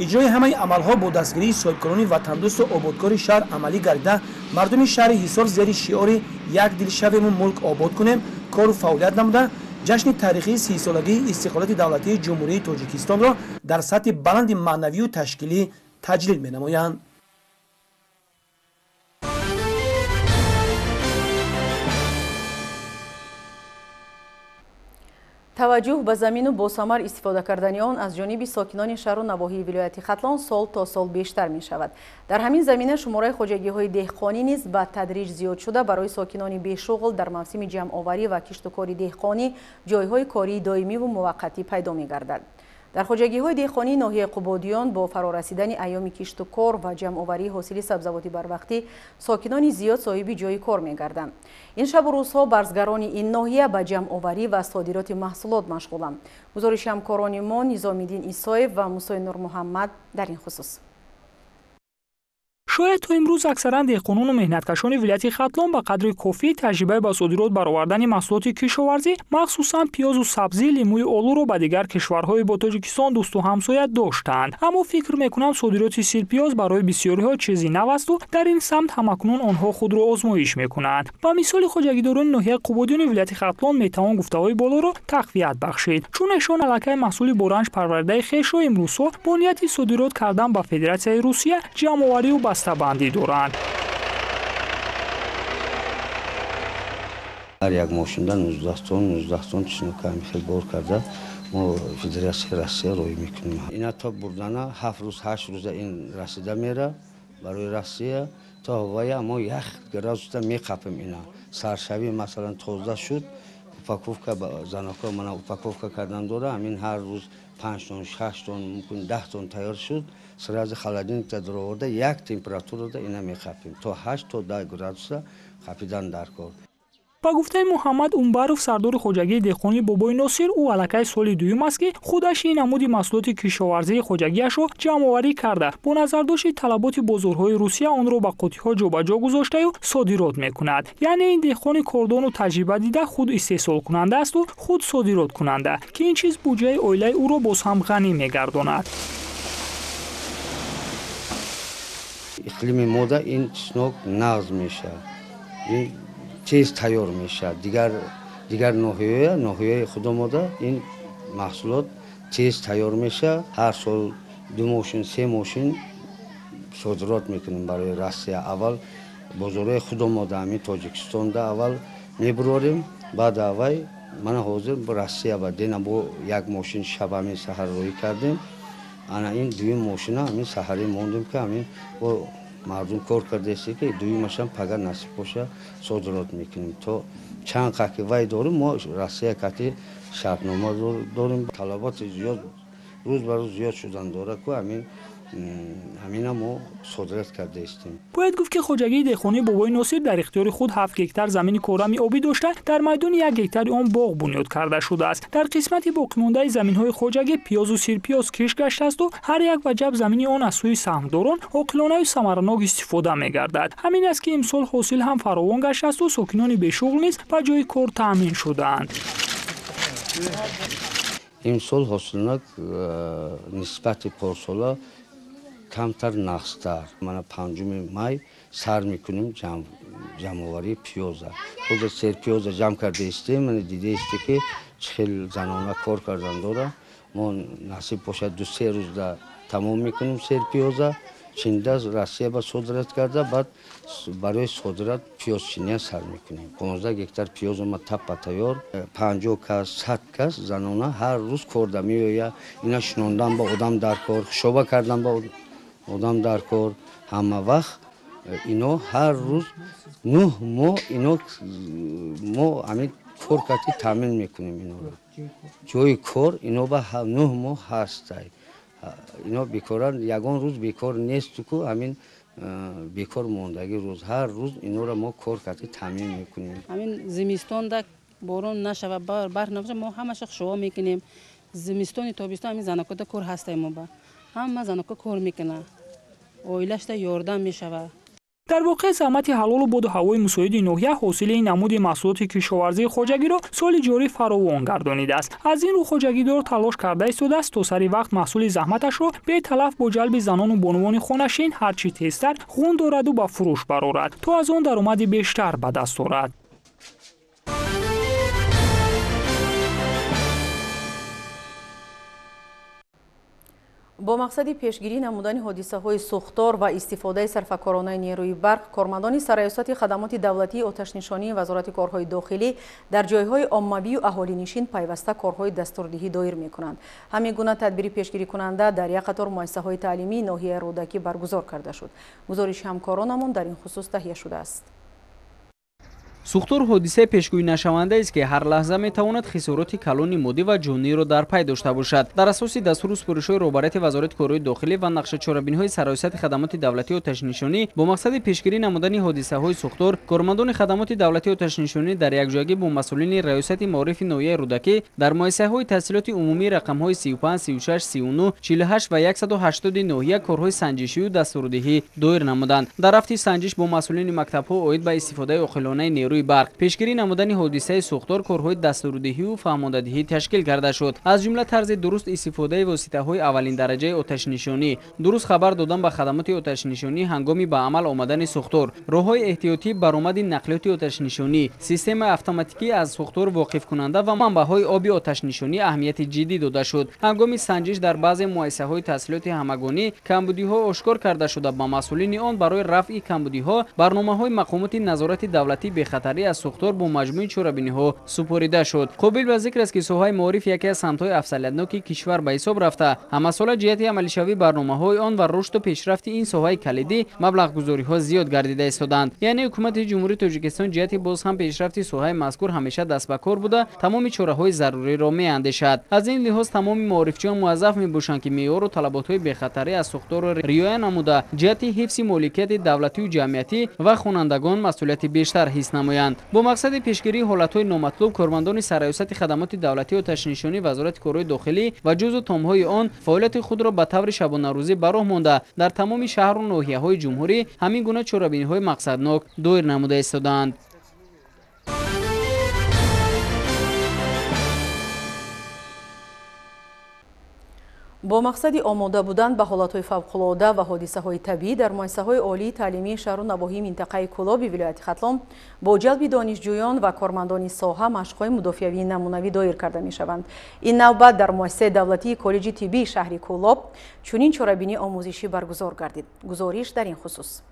Иҷрои ҳамаи амалҳо бо дастгирии соҳибкорони ватандӯсту ободкори шаҳр амалӣ гардида, мардуми шаҳри Ҳисор зери шиори «Як дил шавему мулк обод кунем» кору фаъолият намуда, ҷашни таърихии 30-солагии истиқлолияти давлатии Ҷумҳурии Тоҷикистонро дар сатҳи баланди маънавию ташкилӣ таҷлил менамоянд. Таваҷҷӯҳ ба замину босамар истифода кардани он аз ҷониби сокинони шаҳру навоҳии вилояти Хатлон сол то сол бештар мешавад. Дар ҳамин замина шумораи хоҷагиҳои деҳқонӣ низ ба тадриҷ зиёд шуда, барои сокинони бешуғл дар мавсими ҷамъоварӣ ва киштукори деҳқонӣ ҷойҳои кории доимиву муваққатӣ пайдо мегардад. Дар хоҷагиҳои деҳқонии ноҳияи Қубодиён бо фарорасидани айёми киштукор ва ҷамъоварии ҳосили сабзавоти барвақтӣ сокинони зиёд соҳиби ҷойи кор мегарданд. Ин шабу рӯзҳо барзгарони ин ноҳия ба ҷамъоварӣ ва содироти маҳсулот машғуланд. Гузориши ҳамкорони мо Низомиддин Исоев ва Мусои Нурмуҳаммад дар ин хусус. Шояд то имрӯз аксаран деҳқонону меҳнаткашони вилояти Хатлон ба қадри кофӣ таҷрибаи ба содирот баровардани маҳсулоти кишоварзӣ, махсусан пиёзу сабзӣ, лимӯи олуро ба дигар кишварҳои бо Тоҷикистон дӯсту ҳамсоя доштаанд. Аммо фикр мекунам, содироти сирпиёз барои бисёриҳо чизи нав асту дар ин самт ҳамакнун онҳо худро озмоиш мекунанд. Ба мисоли хоҷагидорони ноҳияи Қубодиёни вилояти Хатлон метавон гуфтаҳои болоро тақвият бахшид, чун эшон аллакай маҳсули боранҷ парвардаи хешро имрӯзҳо бо нияти содирот кардан ба Федератсияи Русия ҷамъоварию бастабандӣ доранд. Ҳар як мошинда 19 тонн, 19 тонн чеснока хел бор карда мо Федератсияи Россия роҳӣ мекунем. Ина то бурдана 7 рӯз, 8 рӯза ин расида мера барои Россия, то ҳавая мо як градуса меқапем ина. Саршавӣ масалан тоза шуд, упаковка занока мана упаковка кардан дора, ҳамин ҳар рӯз 5 тонн, 6 тонн, мумкин 10 тонн тайёр шуд, сразу холодильникта дароварда як температурада ина меқапем. То 8 то 10 градуса қапидан даркор. Ба гуфтаи Муҳаммад Умбаров, сардори хоҷагии деҳқонии Бобои Носир, ӯ аллакай соли дуюм аст, ки худаш ин намуди маҳсулоти кишоварзии хоҷагиашро ҷамъоварӣ карда, бо назардошти талаботи бозорҳои Русия онро ба қуттиҳо ҷобаҷо гузоштаю содирот мекунад. Яъне ин деҳқони кордону таҷриба дида худ истеҳсолкунанда асту худ содироткунанда, ки ин чиз буҷаи оилаи ӯро боз ҳам ғанӣ мегардонад. Иқлими мода ин чеснок нағз мешавад, ин тез тайёр мешавад. Дигар ноҳияи худомода ин маҳсулот тез тайёр мешавад. Ҳар сол 2 мошин, 3 мошин содирот мекунем барои Россия. Аввал Бозорҳои худомо дар ҳамин Тоҷикистонда аввал мебурорем, баъд аввай мана ҳозир бо Россия ба дена бо як мошин шаб ҳамин саҳар роҳӣ кардем. Ана ин дуюм мошина ҳамин саҳарӣ мондем, ки ҳамин бо мардум кор кардаесте, ки дуюмашам пага насиб боша содирот мекунем. То чанд қаки вай дорем, мо Россия кати шартнома дорем. Талаботи зиёд рӯз ба рӯз зиёд шудан дорад, ку ҳамина мо содирот кардаистем. Бояд гуфт, ки хоҷагии деҳқонии Бобои Носир дар ихтиёри худ 7 гектар замини корами обӣ дошта, дар майдони 1 гектари он боғ бунёд карда шудааст. Дар қисмати боқимондаи заминҳои хоҷагӣ пиёзу сирпиёз кишт гаштаасту ҳар як ваҷаб замини он аз сӯи саҳмдорон оқилонаю самаранок истифода мегардад. Ҳамин аст, ки имсол ҳосил ҳам фаровон гаштаасту сокинони бешуғл низ ба ҷои кор таъмин шудаанд. Имсол ҳосилнок нисбати порсола камтар нақстар. Мана 5 май сар мекунем ҷамъоварии пиёза. Ҳозир серпиёза ҷамъ кардаистем, мана дидаисте, ки чӣ хел занона кор кардан дора. Мо насиб бошад 2-3 рӯзда тамом мекунем серпиёза. Чинда Россия ба содирот карда, баъд барои содирот пиёзчиния сар мекунем. 15 гектар пиёз омад таппа тайёр. 50 кас, 100 кас занона ҳар рӯз корда меояд. Ина шинондан ба одам дар кор, хушоба кардан ба одам дар кор. Ҳама вақт ино ҳар рӯз 9 моҳ ино мо ҳамин кор кати таъмин мекунем инора. Ҷои кор ино ба 9 моҳ ҳастай. Ино бекоран ягон рӯз бекор несту, ку ҳамин бекор мондагӣ рӯз ҳар рӯз инора мо кор кати таъмин мекунем. Ҳамин зимистонда борон нашава, барф набоша, мо ҳамаша хушоба мекунем. Зимистони тобистон ҳамин занакода кор ҳастай, мо ба ҳама занако кор мекунад, оилашда ёрдам мешавад. Дар воқеъ заҳмати ҳалолу боду ҳавои мусоиди ноҳия ҳосили ин намуди маҳсулоти кишоварзии хоҷагиро соли ҷорӣ фаровон гардонидааст. Аз ин рӯ хоҷагидор талош карда истодааст, то сари вақт маҳсули заҳматашро беталаф бо ҷалби занону бонувони хонашин ҳарчи тезтар ғун дораду ба фурӯш барорад, то аз он даромади бештар ба даст орад. Бо мақсади пешгирӣ намудани ҳодисаҳои сӯхтор ва истифодаи сарфакоронаи нерӯи барқ, кормандони Сарраёсати хадамоти давлатии оташнишонии Вазорати корҳои дохилӣ дар ҷойҳои оммавию аҳолинишин пайваста корҳои дастурдиҳӣ доир мекунанд. Ҳамин гуна тадбири пешгирикунанда дар як қатор муассисаҳои таълимии ноҳияи Рӯдакӣ баргузор карда шуд. Гузориши ҳамкоронамон дар ин хусус таҳия шудааст. Сӯхтор ҳодисаи пешгӯйнашавандаест, ки ҳар лаҳза метавонад хисороти калони моддӣ ва ҷониро дар пай дошта бошад. Дар асоси дастуру супоришҳои роҳбарияти Вазорати корҳои дохилӣ ва нақшачорабиниҳои Сарраёсати хадамоти давлатии оташнишонӣ бо мақсади пешгирӣ намудани ҳодисаҳои сӯхтор, кормандони хадамоти давлатии оташнишонӣ дар якҷоягӣ бо масъулини Раёсати маорифи ноҳияи Рӯдакӣ дар муассисаҳои таҳсилоти умумӣ рақамҳои 35, 36, 39, 48 ва 180 ноҳия корҳои санҷишию дастурдиҳӣ доир намуданд. Дар рафти санҷиш бо масъулини мактабҳо оид ба истифодаи оқилонаи нерӯи барқ, пешгирӣ намудани ҳодисаи сӯхтор корҳои дастурдиҳию фаҳмондадиҳӣ ташкил карда шуд. Аз ҷумла тарзи дуруст истифодаи воситаҳои аввалиндараҷаи оташнишонӣ, дуруст хабар додан ба хадамоти оташнишонӣ ҳангоми ба амал омадани сӯхтор, роҳҳои эҳтиётӣ баромади нақлиёти оташнишонӣ, системаи автоматикӣ аз сӯхтор воқифкунанда ва манбаъҳои оби оташнишонӣ аҳамияти ҷиддӣ дода шуд. Ҳангоми санҷиш дар баъзе муассисаҳои таҳсилоти ҳамагонӣ камбудиҳо ошкор карда шуда, ба масъулини он барои рафъи камбудиҳо барномаҳои мақомоти назорати давлатӣ бехатарӣ аз сӯхтор бо маҷмӯи чорабиниҳо супорида шуд. Қобил ба зикр аст, ки соҳаи маориф яке аз самтҳои афзалиятноки кишвар ба ҳисоб рафта, ҳамасола ҷиҳати амалишавии барномаҳои он ва рушду пешрафти ин соҳаи калидӣ маблағгузориҳо зиёд гардида истодаанд. Яъне ҳукумати Ҷумҳурии Тоҷикистон ҷиҳати боз ҳам пешрафти соҳаи мазкур ҳамеша даст ба кор буда, тамоми чораҳои заруриро меандешад. Аз ин лиҳоз тамоми маорифчиён муваззаф мебошанд, ки меъёру талаботҳои бехатарӣ аз сӯхторро риоя намуда, ҷиҳати ҳифзи моликияти давлатию ҷамъиятӣ ва хонандагон масъулияти бештар ҳис намоянд. Бо мақсади пешгирии ҳолатҳои номатлуб кормандони Сарраёсати хадамоти давлатии оташнишонӣ Вазорати корҳои дохилӣ ва ҷузъу томҳои он фаъолияти худро ба таври шабонарӯзӣ ба роҳ монда, дар тамоми шаҳру ноҳияҳои ҷумҳурӣ ҳамин гуна чорабиниҳои мақсаднок доир намуда истодаанд. Бо мақсади омода будан ба ҳолатҳои фавқулода ва ҳодисаҳои табиӣ дар муассисаҳои олии таълимии шаҳру навоҳии минтақаи Кӯлоби вилояти Хатлон бо ҷалби донишҷӯён ва кормандони соҳа машқҳои мудофиавии намунавӣ доир карда мешаванд. Ин навбат дар муассисаи давлатии коллеҷи тиббии шаҳри Кӯлоб чунин чорабинии омӯзишӣ баргузор гардид. Гузориш дар ин хусус.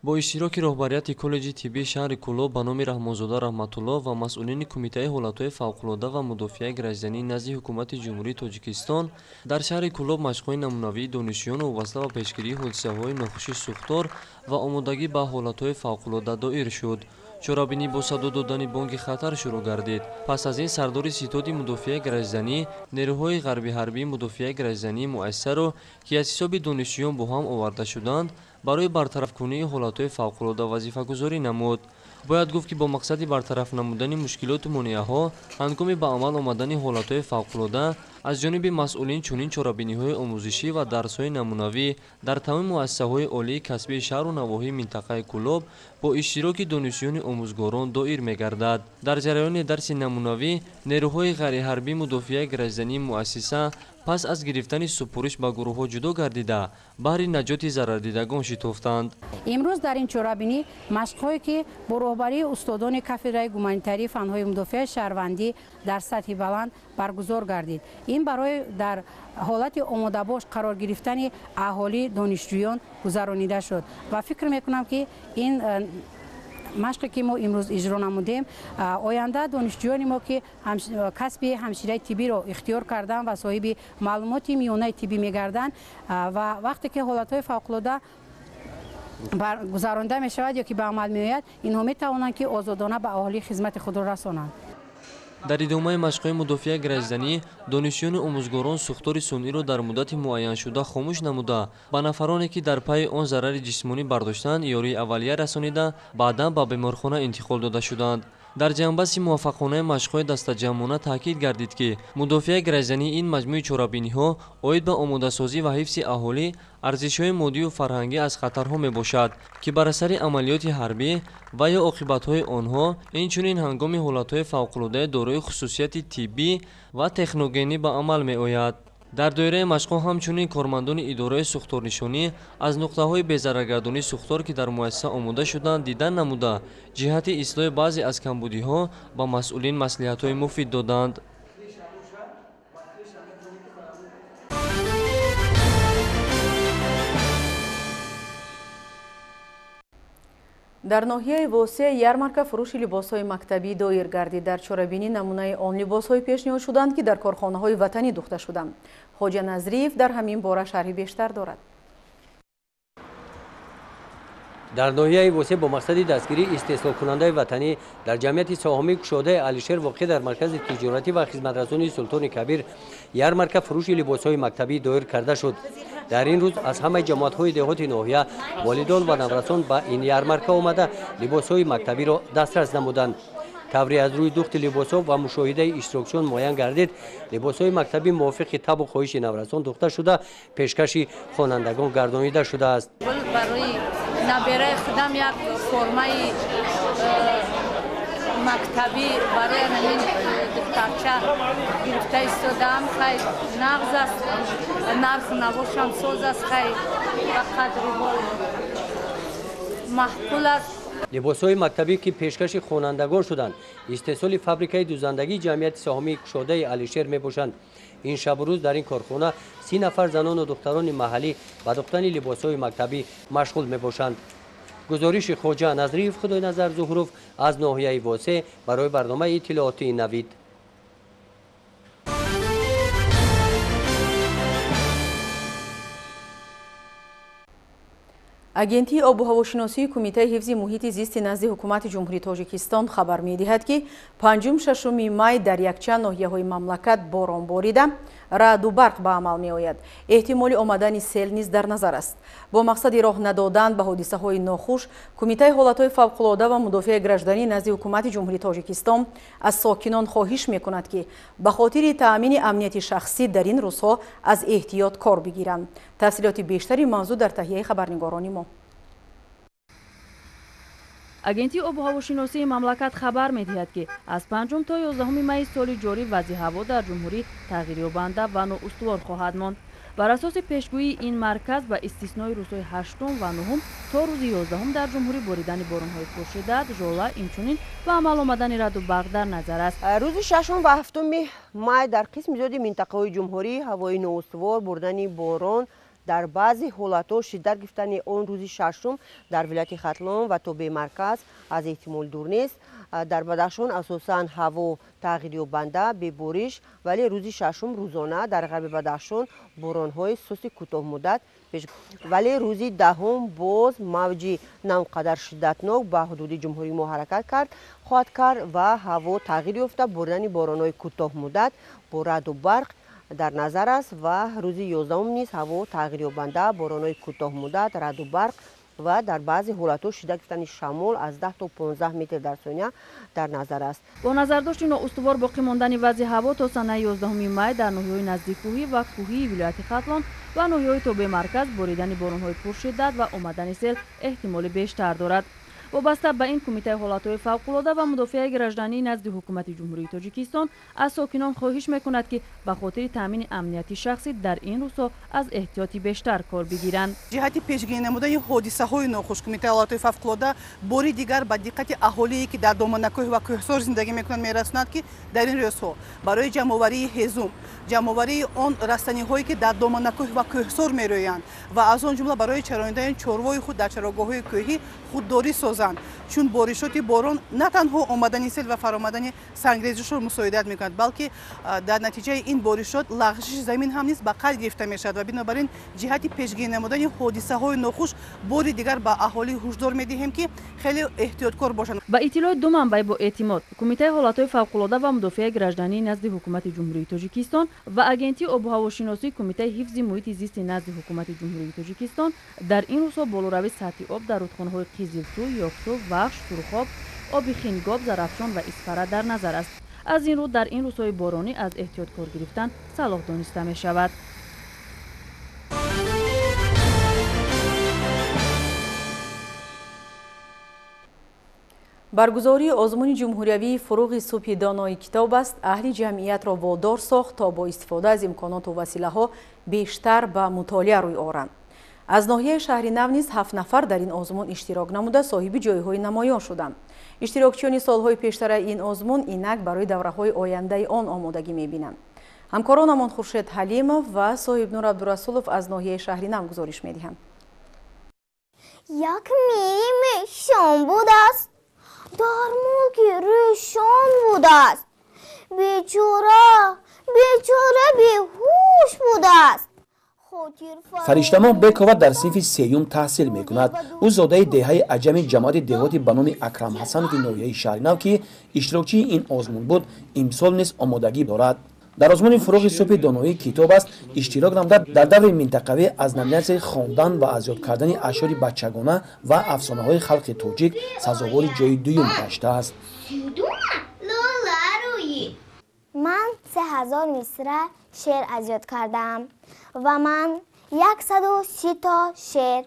Бо иштироки роҳбарияти коллеҷи тиббии шаҳри Кӯлоб ба номи Раҳмонзода Раҳматулло ва масъулини Кумитаи ҳолатҳои фавқулодда ва мудофиаи гражданӣ назди Ҳукумати Ҷумҳурии Тоҷикистон дар шаҳри Кӯлоб машқҳои намунавии донишҷӯён вобаста ба пешгирии ҳодисаҳои нохуши сӯхтор ва омодагӣ ба ҳолатҳои фавқулодда доир шуд. Чорабинӣ бо садо додани бонги хатар шурӯъ гардид. Пас аз ин сардори ситоди мудофиаи гражданӣ нерӯҳои ғарбиҳарбии мудофиаи граждании муассисаро, ки аз ҳисоби донишҷӯён бо ҳам оварда шуданд, барои бартарафкунии ҳолатҳои фавқулодда вазифагузорӣ намуд. Бояд гуфт, ки бо мақсади бартараф намудани мушкилоту монеаҳо ҳангоми ба амал омадани ҳолатҳои фавқулодда аз ҷониби масъулин чунин чорабиниҳои омӯзишӣ ва дарсҳои намунавӣ дар тамоми муассисаҳои олии касбии шаҳру навоҳии минтақаи Кӯлоб бо иштироки донишҷӯёни омӯзгорон доир мегардад. Дар ҷараёни дарси намунавӣ нерӯҳои ғайриҳарбии мудофиаи граждании муассиса пас аз гирифтани супориш ба гурӯҳҳо ҷудо гардида, баҳри наҷоти зарардидагон шитофтанд. Имрӯз дар ин чорабинӣ машқҳое, ки бо роҳбарии устодони кафедраи гуманитарии фанҳои мудофиаи шаҳрвандӣ дар сатҳи баланд баргузор гардид. Ин барои дар ҳолати омодабош қарор гирифтани аҳолӣ донишҷӯён гузаронида шуд ва фикр мекунам, ки ин машқе, ки мо имрӯз иҷро намудем, оянда донишҷӯёни мо, ки касби ҳамшираи тиббиро ихтиёр карданд ва соҳиби маълумоти миёнаи тиббӣ мегарданд ва вақте ки ҳолатҳои фавқулодда гузаронида мешавад ё ки ба амал меояд, инҳо метавонанд, ки озодона ба аҳолӣ хизмати худро расонанд. Дар идомаи машқҳои мудофиаи гражданӣ донишҷӯёну омӯзгорон сӯхтори сунъиро дар муддати муайяншуда хомӯш намуда, ба нафароне, ки дар пайи он зарари ҷисмонӣ бардоштанд, ёрии аввалия расонида, баъдан ба беморхона интиқол дода шуданд. Дар ҷанбаси муваффақонаи машқҳои дастаҷамъона таъкид гардид, ки мудофиаи гражданӣ ин маҷмӯи чорабиниҳо оид ба омодасозӣ ва ҳифзи аҳолӣ, арзишҳои моддию фарҳангӣ аз хатарҳо мебошад, ки бар асари амалиёти ҳарбӣ ва ё оқибатҳои онҳо, инчунин ҳангоми ҳолатҳои фавқулоддаи дорои хусусияти тиббӣ ва техногенӣ ба амал меояд. Дар доираи машқҳо ҳамчунин кормандони идораи сӯхторнишонӣ аз нуқтаҳои безараргардонии сӯхтор, ки дар муассиса омода шуданд, дидан намуда, ҷиҳати ислоҳи баъзе аз камбудиҳо ба масъулин маслиҳатҳои муфид доданд. Дар ноҳияи Восеъ ярмарка фурӯши либосҳои мактабӣ доир гардид. Дар чорабинӣ намунаи он либосҳое пешниҳод шуданд, ки дар корхонаҳои ватанӣ духта шуданд. Хоҷа Назриев дар ҳамин бора шарҳи бештар дорад. Дар ноҳияи Восеъ бо мақсади дастгирии истеҳсолкунандаи ватанӣ дар ҷамъияти саҳомии кушодаи Алишер воқеъ дар маркази тиҷоратӣ ва хизматрасонии Султони Кабир ярмарка фурӯши либосҳои мактабӣ доир карда шуд. Дар ин рӯз аз ҳамаи ҷамоатҳои деҳоти ноҳия волидон ва наврасон ба ин ярмарка омада либосҳои мактабиро дастрас намуданд. Тавре аз рӯи духти либосҳо ва мушоҳидаи иштирокчиён муайян гардид, либосҳои мактабӣ мувофиқи табу хоҳиши наврасон духта шуда, пешкаши хонандагон гардонида шудааст. Барои набераи худам як формаи мактабӣ барои ҳамин духтарча гирифта истодаам. Хай нағз аст, нарху навошам соз аст, хай ба қадри ҳол маъқул аст. Либосҳои мактабӣ, ки пешкаши хонандагон шуданд, истеҳсоли фабрикаи дӯзандагии ҷамъияти саҳомии кушодаи Алишер мебошанд. Ин шабу рӯз дар ин корхона 30 нафар занону духтарони маҳаллӣ ба духтани либосҳои мактабӣ машғул мебошанд. Гузориши Хоҷа Назриев, Худойназар Зуҳуров аз ноҳияи Восеъ барои барномаи иттилоотии Навид. Агентии обуҳавошиносии Кумитаи ҳифзи муҳити зисти назди Ҳукумати Ҷумҳурии Тоҷикистон хабар медиҳад, ки 5-6 май дар якчанд ноҳияҳои мамлакат борон борида, раъду барқ ба амал меояд. Эҳтимоли омадани сел низ дар назар аст. Бо мақсади роҳ надодан ба ҳодисаҳои нохуш, Кумитаи ҳолатҳои фавқулодда ва мудофиаи гражданӣ назди Ҳукумати Ҷумҳурии Тоҷикистон аз сокинон хоҳиш мекунад, ки ба хотири таъмини амнияти шахсӣ дар ин рӯзҳо аз эҳтиёт кор бигиранд. Тафсилоти бештари мавзӯъ дар таҳияи хабарнигорони мо. Агентии обуҳавошиносии мамлакат хабар медиҳад, ки аз 5 то 11 майи соли ҷорӣ вазъи ҳаво дар ҷумҳурӣ тағйирёбанда ва ноустувор хоҳад монд. Бар асоси пешгӯии ин марказ ба истиснои рӯзҳои 8 ва 9 то рӯзи 11 дар ҷумҳурӣ боридани боронҳои пуршиддат, жола, инчунин ба амал омадани раъду барқ дар назар аст. Рӯзи 6 ва 7 май дар қисми зиёди минтақаҳои ҷумҳурӣ ҳавои ноустувор, бурдани борон Дар баъзе ҳолатҳо шиддат гирифтани он рӯзи шашум дар вилояти Хатлон ва тобеи марказ аз эҳтимол дур нест. Дар Бадахшон асосан ҳаво тағйирёбанда, бебориш, вале рӯзи шашум рӯзона дар ғарби Бадахшон боронҳои сусти кӯтоҳмуддат пеш, вале рӯзи даҳум боз мавҷи на он қадар шиддатнок ба ҳудуди ҷумҳурии мо ҳаракат хоҳад кард ва ҳаво тағйир ёфта, боридани боронҳои кӯтоҳмуддат бо раъду барқ дар назар аст ва рӯзи 11 низ ҳаво тағйирёбанда, боронҳои кӯтоҳмуддат, раъду барқ ва дар баъзе ҳолатҳо шиддат гирифтани шамол аз 10 то 15 метр дар сония дар назар аст. Бо назардошти ноустувор боқӣ мондани вазъи ҳаво то санаи 11 май дар ноҳияҳои наздиккӯҳӣ ва кӯҳии вилояти Хатлон ва ноҳияҳои тобеи марказ боридани боронҳои пуршиддат ва омадани сел эҳтимоли бештар дорад. Вобаста ба ин, Кумитаи ҳолатҳои фавқулода ва мудофиаи граждании назди Ҳукумати Ҷумҳурии Тоҷикистон аз сокинон хоҳиш мекунад, ки ба хотири таъмини амнияти шахсӣ дар ин рӯзҳо аз эҳтиёти бештар кор бигиранд. Ҷиҳати пешгирӣ намудани ҳодисаҳои нохуш, Кумитаи ҳолатҳои фавқулода бори дигар ба диққати аҳолие, ки дар доманакӯҳ ва кӯҳсор зиндагӣ мекунанд, мерасонад, ки дар ин рӯзҳо барои ҷамъоварии ҳезум, ҷамъоварии он растаниҳое, ки дар доманакӯҳ ва кӯҳсор мерӯянд ва аз он ҷумла барои чарондани чорвои худ дар чарогоҳҳои кӯҳӣ худдорӣ созанд, чун боришоти борон на танҳо омадани сел ва фаромадани сангрезишро мусоидат мекунад, балки дар натиҷаи ин боришот лағжиши замин ҳам низ ба қайд гирифта мешавад ва бинобар ин ҷиҳати пешгирӣ намудани ҳодисаҳои нохуш бори дигар ба аҳолӣ ҳушдор медиҳем, ки хеле эҳтиёткор бошанд. Ба иттилои ду манбаи боэътимод, Кумитаи ҳолатҳои фавқулода ва мудофиаи граждании назди Ҳукумати Ҷумҳурии Тоҷикистон ва Агентии обуҳавошиносии Кумитаи ҳифзи муҳити зисти назди Ҳукумати Ҷумҳурии Тоҷикистон дар ин рӯзҳо болоравии сатҳи об дар рудхонаҳои Қизилсу, Ёхсу, Вахш, Сурхоб, оби Хингоб, Зарафшон ва Исфара дар назар аст. Аз ин рӯ дар ин рӯзҳои боронӣ аз эҳтиёт кор гирифтан салоҳ дониста мешавад. Баргузории озмуни ҷумҳуриявии фуруғи субҳи донои китоб аст аҳли ҷамъиятро водор сохт, то бо истифода аз имконоту василаҳо бештар ба мутолиа рӯй оранд. Аз ноҳияи шаҳри Нав низ 7 нафар дар ин озмун иштирок намуда соҳиби ҷойҳои намоён шуданд. Иштирокчиёни солҳои пештараи ин озмун инак барои давраҳои ояндаи он омодагӣ мебинанд. Ҳамкоронамон Хуршед Ҳалимов ва Соҳибнур Абдурасулов аз ноҳияи шаҳри Нав гузориш медиҳанд. Як мири мешон будааст, дар мулки рӯшон будааст, бечора бечора беҳуш будааст. Фариштамоҳ Бекова дар синфи сеюм таҳсил мекунад. Ӯ зодаи деҳаи аҷами ҷамоати деҳоти ба номи Акрам Ҳасанови ноҳияи Шаҳринав, ки иштирокчии ин озмун буд, имсол низ омодагӣ дорад. Дар озмуни фуруғи субҳи доноии китоб аст иштирок намуда дар даври минтақавӣ аз номинатсияи хондан ва аз ёд кардани ашъори бачагона ва афсонаҳои халқи тоҷик сазовори ҷои дуюм гаштааст. Ман 3000 мисра шеър аз ёд кардаам ва ман 130 то шеър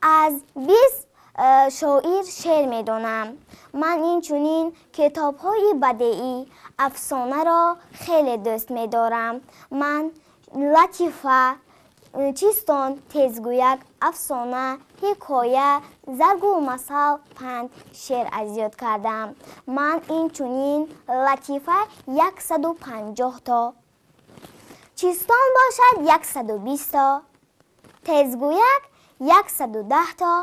аз 20 шоир шеър медонам. Ман инчунин китобҳои бадеӣ, афсонаро хеле дӯст медорам. Ман латифа, чистон, тезгӯяк, афсона, ҳикоя, заргулмасал, панд, шеър аз ёд кардам. Ман инчунин латифа 150 то, чистон бошад 120 то, тезгӯяк 110 то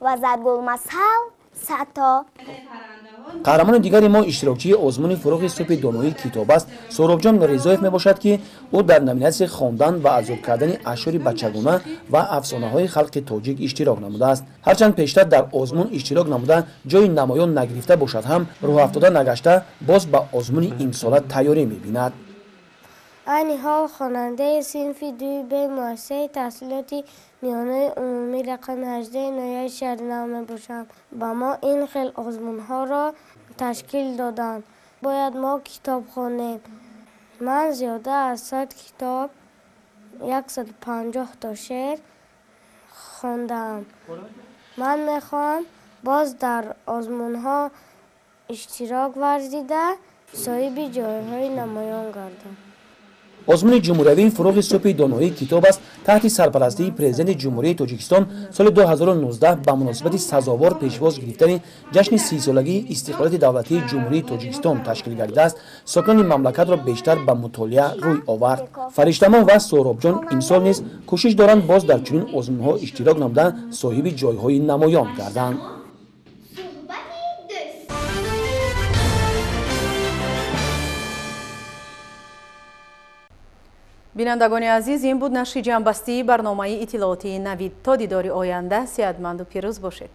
ва заргулмасал 100 то. Қаҳрамони дигари мо иштирокчии озмуни фуруғи субҳи доноии китоб аст Суҳробҷон Ризоев мебошад, ки ӯ дар номинатсияи хондан ва аз ёд кардани ашъори бачагона ва афсонаҳои халқи тоҷик иштирок намудааст. Ҳарчанд пештар дар озмун иштирок намуда ҷои намоён нагирифта бошад ҳам, рӯҳафтода нагашта боз ба озмуни имсола тайёрӣ мебинад. Айни ҳол хонандаи синфи дуюми Б муассисаи таҳсилоти миёнаи умумӣ рақами 18 ноҳияи Шаҳринав мебошам. Ба мо ин хел озмунҳоро ташкил доданд. Бояд мо китоб хонем. Ман зиёда аз 100 китоб, 150 то шеър хондаам. Ман мехоҳам боз дар озмунҳо иштирок варзида соҳиби ҷойҳои намоён гардам. Озмуни ҷумҳуриявии «Фурӯғи субҳи доноӣ китоб аст» таҳти сарпарастии Президенти Ҷумҳурии Тоҷикистон соли 2019 ба муносибати сазовор пешвоз гирифтани ҷашни 30-солагии истиқлолияти давлатии Ҷумҳурии Тоҷикистон ташкил гардидааст, сокинони мамлакатро бештар ба мутолиа рӯй овард. Фариштамоҳ ва Соҳробҷон имсол низ кӯшиш доранд боз дар чунин озмунҳо иштирок намуда соҳиби ҷойҳои намоён гарданд. Бинандагони азиз, ин буд нашри ҷамъбастии барномаи иттилоотии Навид. То дидори оянда сеҳатманду пирӯз бошед.